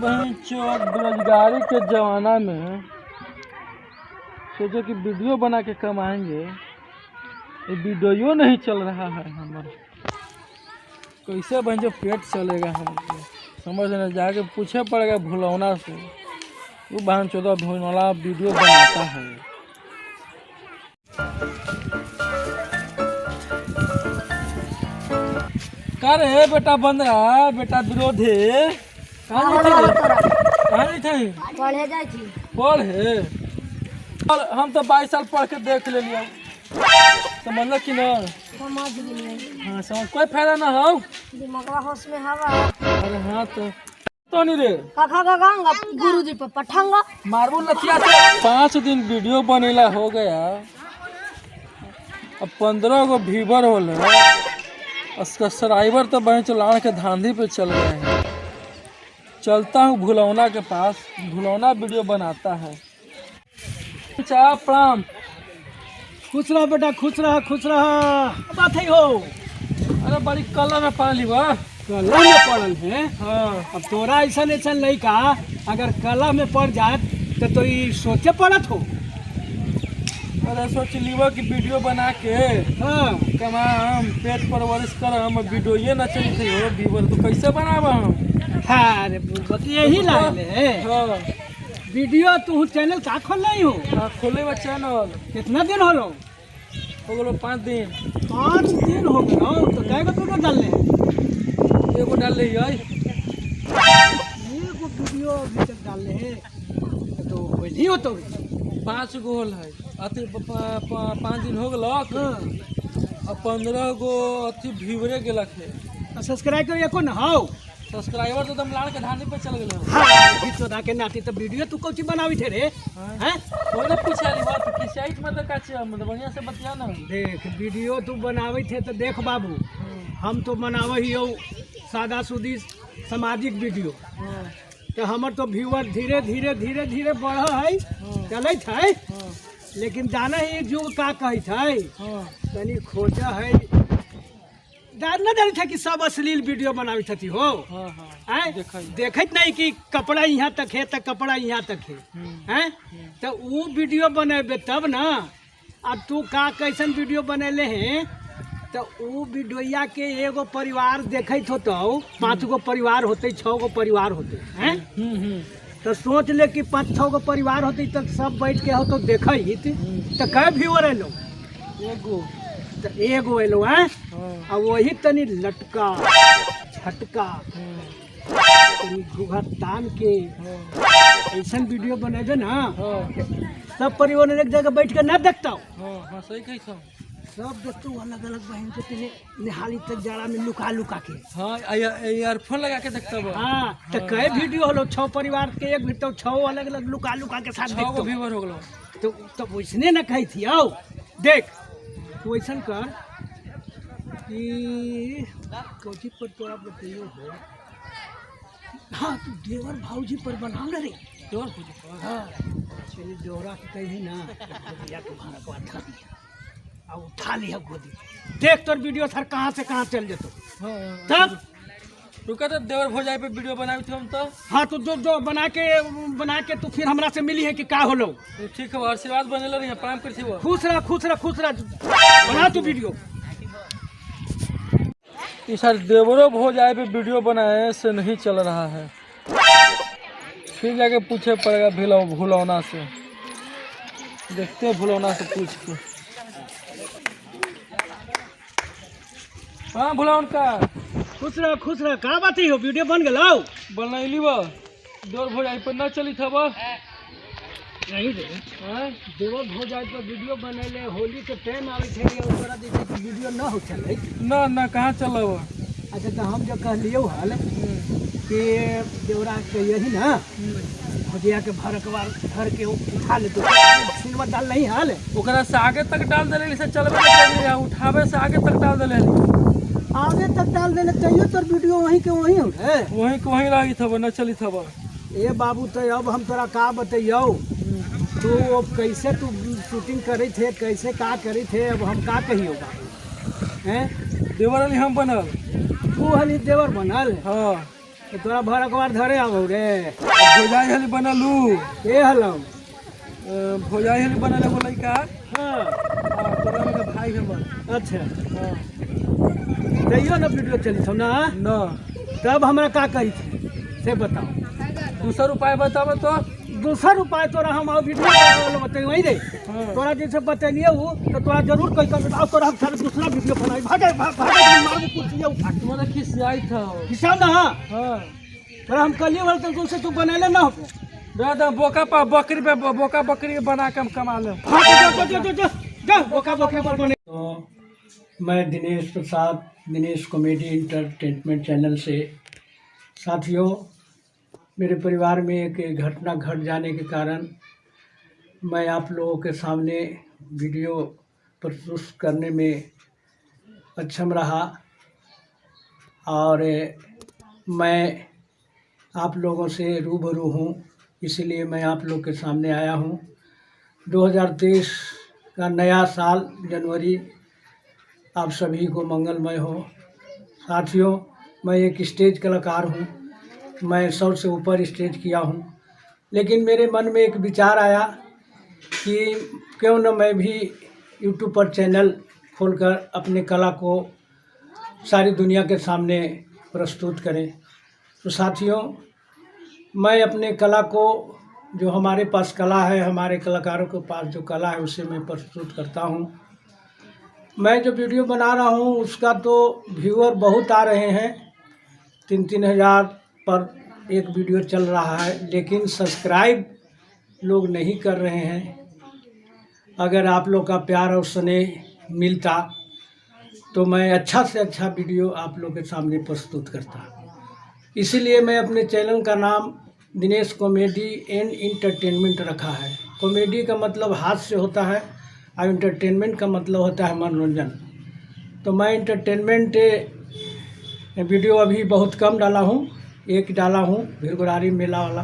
बहन चोद बेरोजगारी के जमाना में सोचो कि वीडियो बना के कमाएंगे, ये वीडियो नहीं चल रहा है हमारा। कैसे बहन जो पेट चलेगा हमको समझ नहीं, जाके पूछे पड़ेगा भुलौना से। वो बहन चौदह भुलौना वीडियो बनाता है। का रे बेटा बंदरा, बेटा विरोधी, कहाँ जाते रे? कहाँ जाते हैं? पढ़े जाइ छी। पढ़े? और हम तो 22 साल पढ़ के देख ले लिया, समझल कि ना? समझ गेलियै। हाँ समझ, कोई फायदा ना हो। दिमागवा होश में हवा। अरे हाँ तो नहीं रे। कखा गंगा गुरुजी पर पठंगा। मारबो लथिया से। 5 दिन वीडियो बनेला हो गया, अब 15 गो व्यूवर होल है। सब्सक्राइबर तो बहन चलान के धांधी पे चल गए हैं। चलता हूँ भुलौना के पास, भुलौना वीडियो बनाता है। चा प्रणाम। खुश रह बेटा, खुश रह, खुश रह। बात है हो। अरे बड़ी कलर में पढ़ बा। कला में पड़ल है? हाँ। अब तोरा ऐसा ऐसा लड़का अगर कला में पड़ जाए तो ई सोचे पड़त हो। अरे सोच लीबा कि वीडियो बना के हाँ कमा, हम पेट परवरिश कर, हम वीडियो ये ना चली थी हो व्यूवर तो कैसे बनाब हम? हाँ अरे बुबक यही लाले है। हाँ। वीडियो तू चैनल का खोल रही हो? हाँ, खोले बा चैनल। कितना दिन होलो? हो गलो 5 दिन। 5 दिन हो गलो। तो कै गो वीडियो डालले? एगो डाल ले आई। एगो वीडियो अभी तक डालले है तो वही हो तो 5 गो होल है अथी 5 दिन हो गलो। हाँ। अब 15 गो अथी व्यूवरे गेलक है। सब्सक्राइब कर एको न हो? सब्सक्राइबर तो एकदम लाड़ के धानी पे चल गेले। हाँ चोदा के नाती, तो वीडियो तू कौची बनावी थे रे? हैं? कोई पूछा रही बात कि साइट में तो काचे, मतलब बढ़िया से बतिया ना। देख वीडियो तू बनावी थे तो देख बाबू, हम तो बनावे ही हो सादा सुदी सामाजिक वीडियो। तो हमर तो व्यूअर धीरे धीरे धीरे धीरे बढ़ है, चलत है। लेकिन जाना ही युग का कहत है, तनी खोज है। ना जानी था कि सब अश्लील वीडियो बनावी थी हो। देखत नहीं कि कपड़ा यहाँ तक है तो कपड़ा यहाँ तक है। हैं तो वो वीडियो बनेबे तब ना। अब तू का कैसन वीडियो बनेले हैं तो वो वीडियोया के एगो परिवार देखत होतो, 5 गो परिवार होते, 6 गो परिवार होते हैं। तो सोच ले कि 5-6 गो परिवार होते तो सब बैठ के हो तो देखत तो कै व्यूअर एलो? एगो। तो एगो एलो है। आ वही तनी लटका झटका तनी घूघा तान के ऐसा वीडियो बनेबे ना, सब परिवार एक जगह बैठ के ना देखता हो। हाँ सही कही सब। सब देखते हो अलग अलग बहन के तेने निहाली तक जाड़ा में लुका लुका के। हाँ ईयरफोन लगा के देखता हो। हाँ तो कई वीडियो होलो 6 परिवार के एक भी तो 6 अलग अलग लुका लुका के साथ 6 गो व्यूअर हो गलो। तो वैसने ना कही थी। आओ देख तू ऐसा कर कि कौची पर तोरा बतैयो हो। हाँ तू देवर भाऊजी पर बनाओ ना रे। देवर भाऊजी पर? हाँ चलिए देवरा के कही ना भैया के भाड़ा को उठा दिया आ उठा लिया गोदी, देख तोर वीडियो सर कहाँ से कहाँ चल जतो। हाँ तब रुका तो देवर भौजाई पे वीडियो बनाई थी हम तो। हाँ तो जो जो बना के तू फिर हमरा से मिली है कि का होलो। तो ठीक है, आशीर्वाद बनेला रही, प्रणाम कर थी वो। खुश रह खुश रह खुश रह, बना तू वीडियो। इस सर देवरो भौजाई पे वीडियो बनाए से नहीं चल रहा है, फिर जाके पूछे पड़ेगा भुलौना से। देखते हैं भुलौना से पूछ के। हाँ भुलौन का खुश रह खुश रह। का बात हो वीडियो बन गलो? बनैली बा देवर भौजाई पर ना चली था बा। नहीं रे देवर भौजाई पर वीडियो बनैले होली के टाइम आवे थे ओकरा देखे कि वीडियो ना हो चले ना ना कहाँ चल बा। अच्छा तो हम जो कहलियो हल कि देवरा के यही ना भौजिया के भरकवा धर के उठा ले तो छिनवा डाल नहीं हाल ओकरा से आगे तक डाल देले से चलबे नहीं, उठावे से आगे तक डाल देले, आगे तक डाल देले तैयो तोर वीडियो वहीं के वहीं हो है, वहीं के वहीं लागी था ना चली था। ए बाबू तो अब हम तोरा का बतैयो, तू अब कैसे तू शूटिंग करे थे कैसे का करे थे, अब हम का कहियो बाबू? हैं देवर अली हम बनल, तू हली देवर बनल? हाँ। तो तोरा भर अखबार धरे आबो रे। भोजाई हली बनलू। के हलम? भोजाई हली बनल एगो लइका। हाँ। तोरा में भाई हमर। अच्छा। हाँ। तैयो ना वीडियो चली थो ना? न। तब हमरा का कही थी से बताओ। दूसर उपाय बताबो तो। दूसर उपाय तोरा हम और वीडियो बनावल बतैयो वही रे। हाँ। तोरा जैसे बतैलिए हूँ तो तोरा जरूर कही कर बताओ, तोरा हम सारे दूसरा वीडियो बनाई भागे भागे मारू कुर्सी उठा के। तुम्हारा खिसियाई था। खिसियाओ ना। हाँ। तोरा हम कहलिए वाला तो तुमसे तू बनैले ना हो। दादा बोका पा बकरी पे बोका बकरी बना के हम कमा ले। हाँ, जा, जा, जा, जा, जा, बोका बकरी पर बने। तो मैं Dinesh Prasad, Dinesh comedy entertainment channel से। साथियों, मेरे परिवार में एक घटना घट जाने के कारण मैं आप लोगों के सामने वीडियो प्रस्तुत करने में अक्षम रहा और मैं आप लोगों से रूबरू हूँ, इसलिए मैं आप लोग के सामने आया हूँ। 2023 का नया साल जनवरी आप सभी को मंगलमय हो। साथियों, मैं एक स्टेज कलाकार हूँ, मैं 100 से ऊपर स्टेज किया हूँ, लेकिन मेरे मन में एक विचार आया कि क्यों न मैं भी यूट्यूब पर चैनल खोलकर अपने कला को सारी दुनिया के सामने प्रस्तुत करें। तो साथियों, मैं अपने कला को, जो हमारे पास कला है, हमारे कलाकारों के पास जो कला है, उसे मैं प्रस्तुत करता हूँ। मैं जो वीडियो बना रहा हूँ उसका तो व्यूअर बहुत आ रहे हैं, 3-3 हज़ार पर एक वीडियो चल रहा है, लेकिन सब्सक्राइब लोग नहीं कर रहे हैं। अगर आप लोग का प्यार और स्नेह मिलता तो मैं अच्छा से अच्छा वीडियो आप लोग के सामने प्रस्तुत करता। इसीलिए मैं अपने चैनल का नाम दिनेश कॉमेडी एंड इंटरटेनमेंट रखा है। कॉमेडी का मतलब हास्य होता है और इंटरटेनमेंट का मतलब होता है मनोरंजन। तो मैं इंटरटेनमेंट वीडियो अभी बहुत कम डाला हूँ, एक डाला हूँ भिरगुरारी मेला वाला।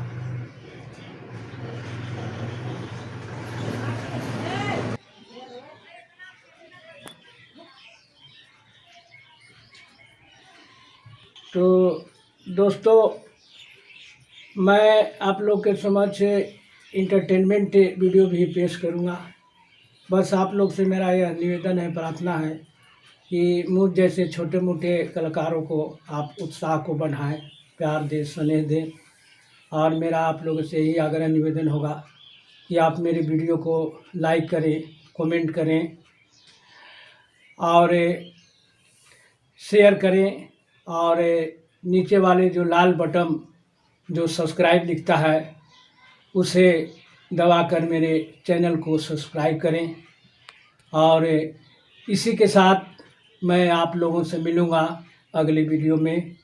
तो दोस्तों, मैं आप लोग के समक्ष इंटरटेनमेंट वीडियो भी पेश करूँगा। बस आप लोग से मेरा यह निवेदन है, प्रार्थना है कि मुझ जैसे छोटे मोटे कलाकारों को आप उत्साह को बढ़ाएं, प्यार दें, स्नेह दें। और मेरा आप लोगों से यही आग्रह निवेदन होगा कि आप मेरे वीडियो को लाइक करें, कमेंट करें और शेयर करें। और नीचे वाले जो लाल बटन जो सब्सक्राइब लिखता है उसे दबाकर मेरे चैनल को सब्सक्राइब करें। और इसी के साथ मैं आप लोगों से मिलूँगा अगले वीडियो में।